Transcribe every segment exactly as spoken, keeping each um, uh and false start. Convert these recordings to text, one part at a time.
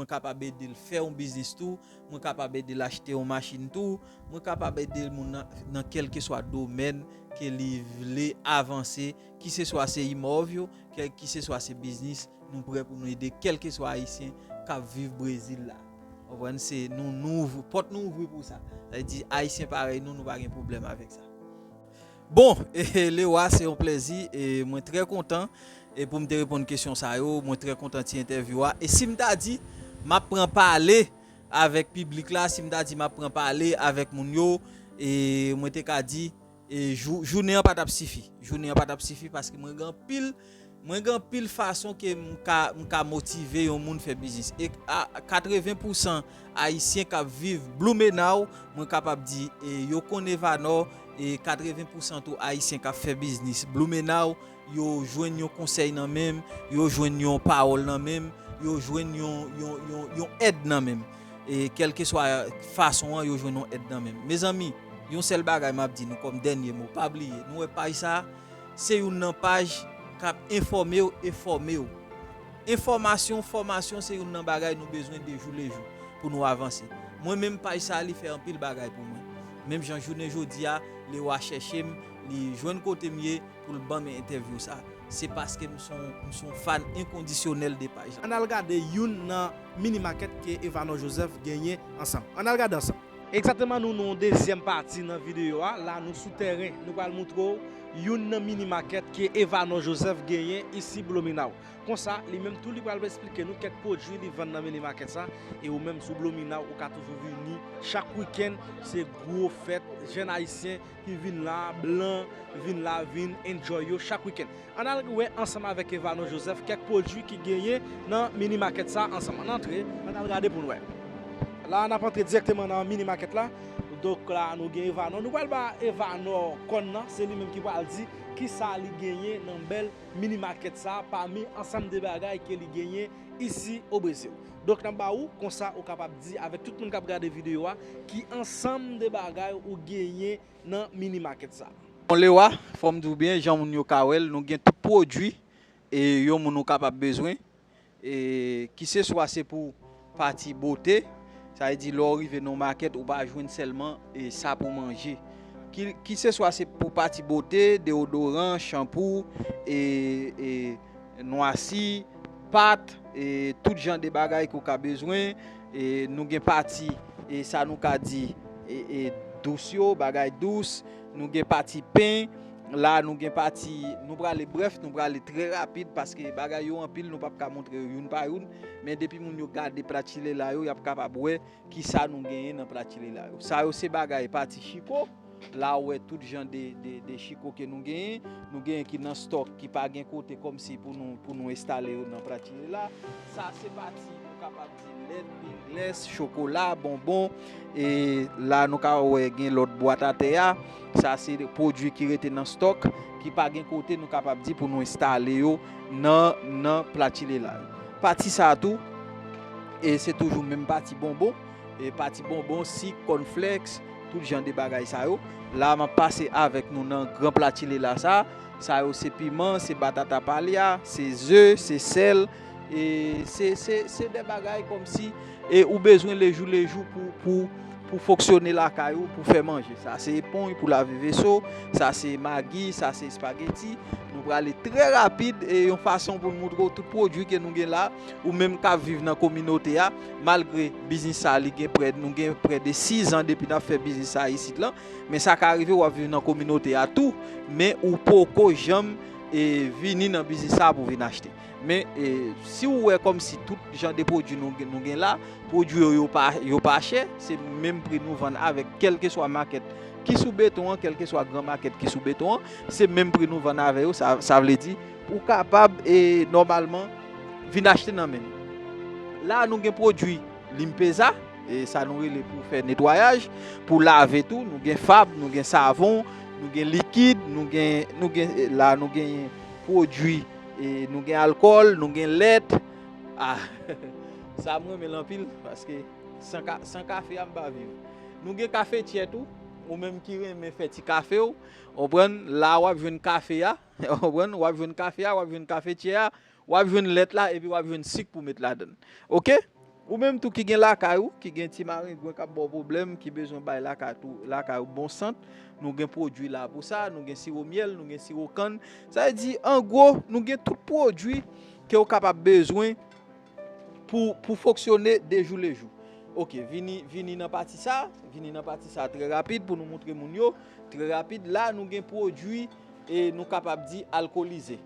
Mwen kapab ede l fè yon biznis tou, mwen kapab ede l achte yon machin tou, mwen kapab ede moun nan, nan kèlkeswa domèn ke li vle avanse, kiseswa se imòv yo, kèl, kiseswa se biznis, nou prè pou nou ede kèlkeswa Ayisyen k ap viv Brezil la. Konprann, se nou, nou ouvri, pòt nou ouvri pou sa. Sa vle di, Ayisyen parèy nou, nou pa gen pwoblèm avèk sa. Bon, e, e, Lewa, se yon plèzi, e mwen trè kontan, e pou m te reponn kesyon sa yo, mwen trè kontan ti entèvyou a. E si m ta di, m ap pran pale avèk piblik la, si m ta di m ap pran pale avèk moun yo, e mwen te ka di, e jou-, jounen an pa t ap sifi. Jounen an pa t ap sifi paske mwen gen anpil, mwen gen anpil fason ke m ka, m ka motive yon moun fè biznis. E a katreven pousan Ayisyen k ap viv Blumenau, mwen kapab di, e yo konn Evanor, e katreven pousan tou Ayisyen k ap fè biznis Blumenau, yo jwenn yon konsèy nan men m, yo jwenn yon pawòl nan men m, yo jwenn yon, yon, yon, yon èd nan men m. E kèlkeswa fason an, yo jwenn yon èd nan men m. Mezanmi, yon sèl bagay m ap di nou kòm dènye mo, pa bliye, nou wè paj sa a, se youn nan paj k ap enfòme w e fòme w. Enfòmasyon, fòmasyon se youn nan bagay nou bezwen de jou le jou pou nou avanse. Mwen menm paj sa a, li fè anpil bagay pou mwen. Menm jan jounen jodi a, Lewa chèche m, li jwenn kote m ye, pou l ban m entèvyou sa, se paske m se yon, m se yon fan enkondisyonèl de paj la. Ann al gade youn nan mini makèt ke Evanor Joseph genyen ansanm. Ann al gade ansanm. Egzakteman, nou nan yon dezyèm pati nan videyo a. La, nou sou tèren. Nou pral moutre w youn nan mini makèt ke Evanor Joseph genyen isi Blumenau. Konsa, li menm tou, li pral esplike nou kèk pwodui li vann nan mini makèt sa. E ou menm sou Blumenau, ou ka toujou vini chak wikenn. Se gwo fèt, jèn ayisyen ki vin la, blan, vin la, vin enjoy yo chak wikenn. Ann al wè ansanm avèk Evanor Joseph kèk pwodui ki genyen nan mini makèt sa ansanm. Ann antre, ann al gade pou n wè. La, n ap antre dirèkteman nan mini makèt la. Donk la, nou gen Evanor. Nou pral ba Evanor kòn nan, se li menm ki pral di kisa li genyen nan bèl mini makèt sa, pami ansanm de bagay ke li genyen isi o Brezil. Donk, n ap ba ou, konsa ou kapab di avèk tout moun k ap gade videyo a, ki ansanm de bagay ou genyen nan mini makèt sa. Bon, Lewa, fò m di w byen, jan moun yo ka wè l, nou gen tout pwodui e yon moun ou kapab bezwen. E kiseswa se pou pati bote, sa vle di lè w rive nan yon makèt, ou pa jwenn sèlman e sa pou manje. Ki, kiseswa se pou pati bote, deodoran, chanpou, e, e nwasi, pat, e tout jan de bagay ke w ka bezwen. E nou gen pati, e sa nou ka di, e, e dous yo, bagay dous. Nou gen pati pen. La, nou gen pati, nou prale, brèf, nou prale trè rapid paske bagay yo anpil, nou p ap ka montre yo youn pa youn. Men depi moun yo gade pratchile la yo, y ap kapab wè kisa nou genyen nan pratchile la yo. Sa yo se bagay pati chiko. La ou wè tout jan de, de, de chiko ke nou genyen. Nou genyen ki nan stòk, ki pa gen kote kòmsi pou nou, pou nou enstale yo nan pratchile la. Sa se pati, nou kapab di, lèt, pingles, chokola, bonbon. E la nou ka wè gen lòt bwat atè a. Sa se pwodui ki rete nan stòk, ki pa gen kote nou kapab di pou nou enstale yo nan, nan pratchile la yo. Pati sa a tou, e se toujou menm pati bonbon. E pati bonbon, sik, cornflakes, tout jan de bagay sa yo. La, m ap pase avèk nou nan gran pratchile la sa. Sa yo se piman, se batata palya, se ze, se sèl. E se, se, se de bagay kòmsi, e ou bezwen lejou lejou pou, pou, pou fonksyone lakay ou, pou fè manje. Sa se epony pou lave veso, sa se magi, sa se espageti. Nou prale trè rapid e yon fason pou n montre w tout pwodui ke nou gen la. Ou menm k ap viv nan kominote a, malgre biznis sa li gen prè, nou gen prè de sis an depi n ap fè biznis sa isit lan, men sa ka rive w ap viv nan kominote a tou, men ou poko janm, e, vini nan biznis sa pou vin achte. Men, e, si w wè kòmsi tout jan de pwodui nou, nou gen la, pwodui yo, yo pa, yo pa chè, se menm pri nou vann avèk kèlkeswa makèt ki sou beton an, kèlkeswa gran makèt ki sou beton an, se menm pri nou vann avè yo, sa, sa vle di, ou kapab, e, nòmalman, vin achte nan men nou. La, nou gen pwodui limpeza, e sa nou rele pou fè netwayaj, pou lave tou, nou gen fab, nou gen savon, nou gen likid, nou gen, nou gen, e, la, nou gen pwodui, e, nou gen alkòl, nou gen lèt. Ah, sa m renmen l anpil, paske san ka-, san kafe a, m pa viv. Nou gen kafetyè tou, ou menm ki renmen fè ti kafe w, konprann, la w ap jwenn kafe a, konprann, w ap jwenn kafe a, w ap jwenn kafetyè a, w ap jwenn lèt la, epi w ap jwenn sik pou met ladann. Oke? Ou menm tou ki gen lakay ou, ki gen ti marengwen k ap ba w pwoblèm, ki bezwen bay lakay tou, lakay ou bon sant, nou gen pwodui la pou sa, nou gen siwo myèl, nou gen siwo kann. Sa vle di, an gwo, nou gen tout pwodui ke w kapab bezwen pou, pou fonksyone de jou le jou. Ok, vini, vini nan pati sa, vini nan pati sa trè rapid pou nou moutre moun yo. Trè rapid, la nou gen pwodui e nou kapab di alkolize.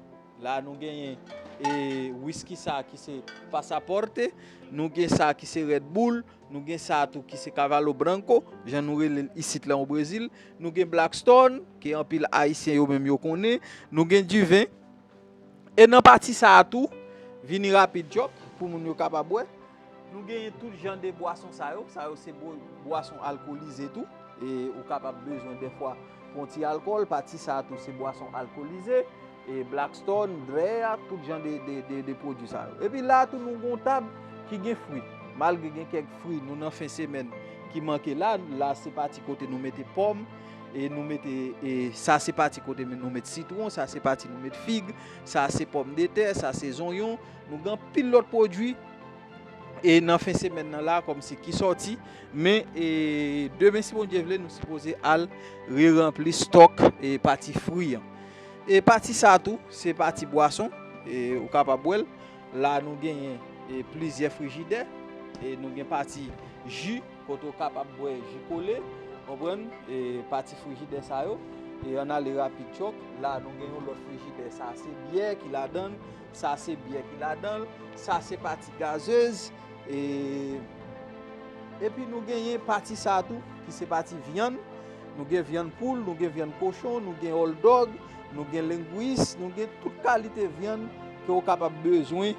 La nou genyen e wiski sa ki se Pasaporte, nou gen sa ki se Red Bull, nou gen sa tou ki se Cavalo Branco, jan nou rele l isit la o Brezil, nou gen Blackstone, ke anpil Ayisyen yo menm yo konnen, nou gen diven. E nan pati sa a tou, vini rapid tchòk pou moun yo kapab wè. Nou genyen tout jan de bwason sa yo. Sa yo se bwason alkolize tou. E ou kapab bezwen dèfwa pran ti alkòl. Pati sa a tou se bwason alkolize. E Blackstone, Dreyer, tout jan de, de, de, de pwodui sa yo. Epi la tou nou gen yon tab ki gen fwi. Malgre gen kèk fwi nou nan fen semèn ki manke la, la se pati kote nou mete pòm, e nou mete, e sa se pati kote nou met sitwon, sa se pati nou met fig, sa se pòmdetè, sa se zonyon. Nou gen anpil lòt pwodui e nan fen semèn nan la kòmsi ki sòti. Men e demen si Bondye vle nou sipoze al reranpli stòk e pati fri an. E pati sa tou se pati bwason, e ou kapab wè l. La nou genyen e plizyè frijidè, e nou gen pati ji kote w kapab bwè ji kole, konprann, e pati frijidè sa yo. E ann ale rapid tchòk, la nou gen yon lòt frijidè, sa se byè ki ladan l, sa se byè ki ladan l, sa se pati gazez, e epi nou genyen pati sa tou ki se pati vyann. Nou gen vyann poul, nou gen vyann kochon, nou gen oldog, nou gen lengwis, nou gen tout kalite vyann ke w kapab bezwen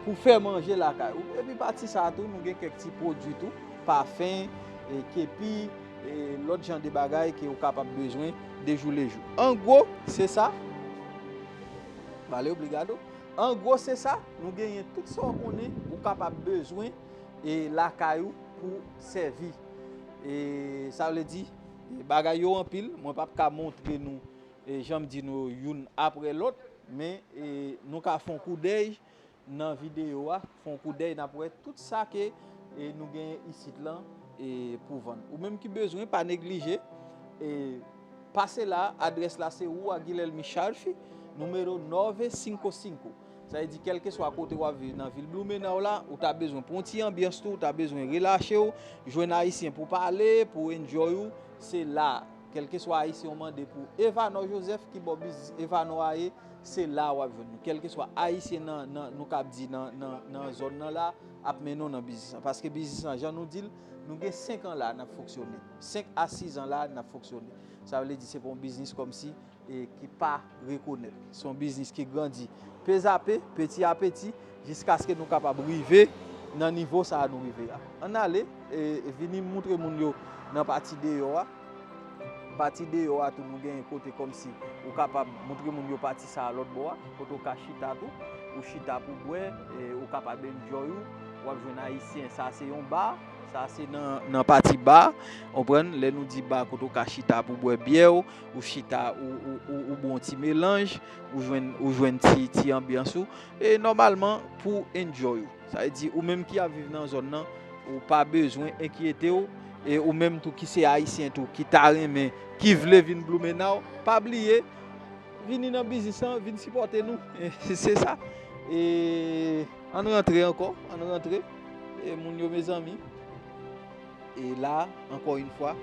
pou fè manje lakay ou. Epi pati sa tou, nou gen kèk ti pwodui tou, pafen, e kepi, e lòt jan de bagay ke w kapab bezwen de jou le jou. An gwo, se sa. Vale, obrigado. An gwo, se sa. Nou genyen tout sa w konnen ou kapab bezwen e lakay ou pou sèvi. E sa vle di, e bagay yo anpil, mwen p ap ka montre nou, e jan m di nou youn apre lòt, men e nou ka fè yon koudèy nan videyo a, fè yon koudèy, n ap wè tout sa ke e nou genyen isit lan e pou vann. Ou menm ki bezwen, pa neglije, e pase la, adrès la se Rua Guilherme Scharf, nimewo nove cinco cinco. Sa vle di, kèlkeswa kote w ap viv nan vil Blumenau la, ou ta bezwen pran yon ti anbyans tou, ou ta bezwen relache w, jwenn Ayisyen pou pale, pou enjoy ou, se la. Kèlkeswa Ayisyen w mande pou Evanor Joseph, ki bò biznis Evanor a ye, se la w ap jwenn nou. Kèlkeswa Ayisyen nan, nan, nou kab di nan, nan, nan zòn nan la, ap mennen w nan biznis lan. Paske biznis lan, jan nou di l, nou gen senk an la n ap fonksyone. Senk a sis an la n ap fonksyone. Sa vle di se pa yon biznis kòmsi e ki pa rekonèt. Se yon biznis ki grandi pezapè, peti a peti, jiskaske nou kapab rive nan nivo sa a nou rive a. Ann ale, e, e vini moutre moun yo nan pati deyò a. Pati deyò a tou, nou genyen kote kòmsi ou kapab moutre moun yo pati sa a lòt bò a, kote ou ka chita tou. Ou chita pou bwè, e, ou kapab enjoy ou. W ap jwenn Ayisyen, sa se yon ba, sa se nan, nan pati ba, konprann? Lè nou di ba, kote ou ka chita pou bwè byè w, ou chita, ou, ou, ou, ou bwè yon ti melanj, ou jwenn, ou jwenn ti, ti anbyans ou. E nòmalman, pou enjoy ou. Sa vle di, ou menm ki ap viv nan zòn nan, ou pa bezwen enkyete w. E ou menm tou ki se Ayisyen tou, ki ta renmen, ki vle vin Blumenau, pa bliye, vini nan biznis lan, vin sipòte nou. Se sa. E ann rantre ankò, ann rantre. E moun yo, mezanmi. E la, ankò yon fwa,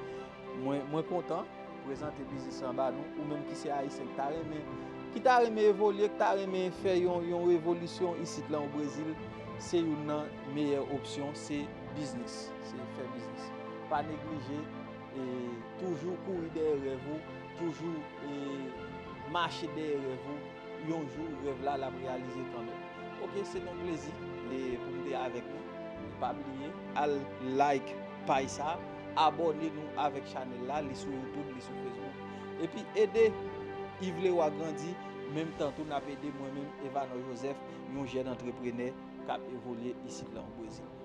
mwen, mwen kontan prezante biznis lan ba nou. Ou menm ki se Ayisyen, ki ta renmen, ki ta renmen evolye, ki ta renmen fè yon, yon revolisyon isit lan o Brezil, se youn nan meyè opsyon, se biznis, se fè biznis. Pa neglije, e toujou kouri dèyè rèv ou, toujou e mache dèyè rèv ou. Yon jou, rèv la, l ap reyalize kanmenm. Ok, se t yon plezi e pou m te avèk nou. Pa bliye, al like paj sa, abòne nou avèk chanèl la, li sou YouTube, li sou Facebook. Epi ede Yves Leroy grandi, menm tan tou n ap ede mwen menm, Evanor Joseph, yon jèn antreprenè k ap evolye isit lan o Brezil.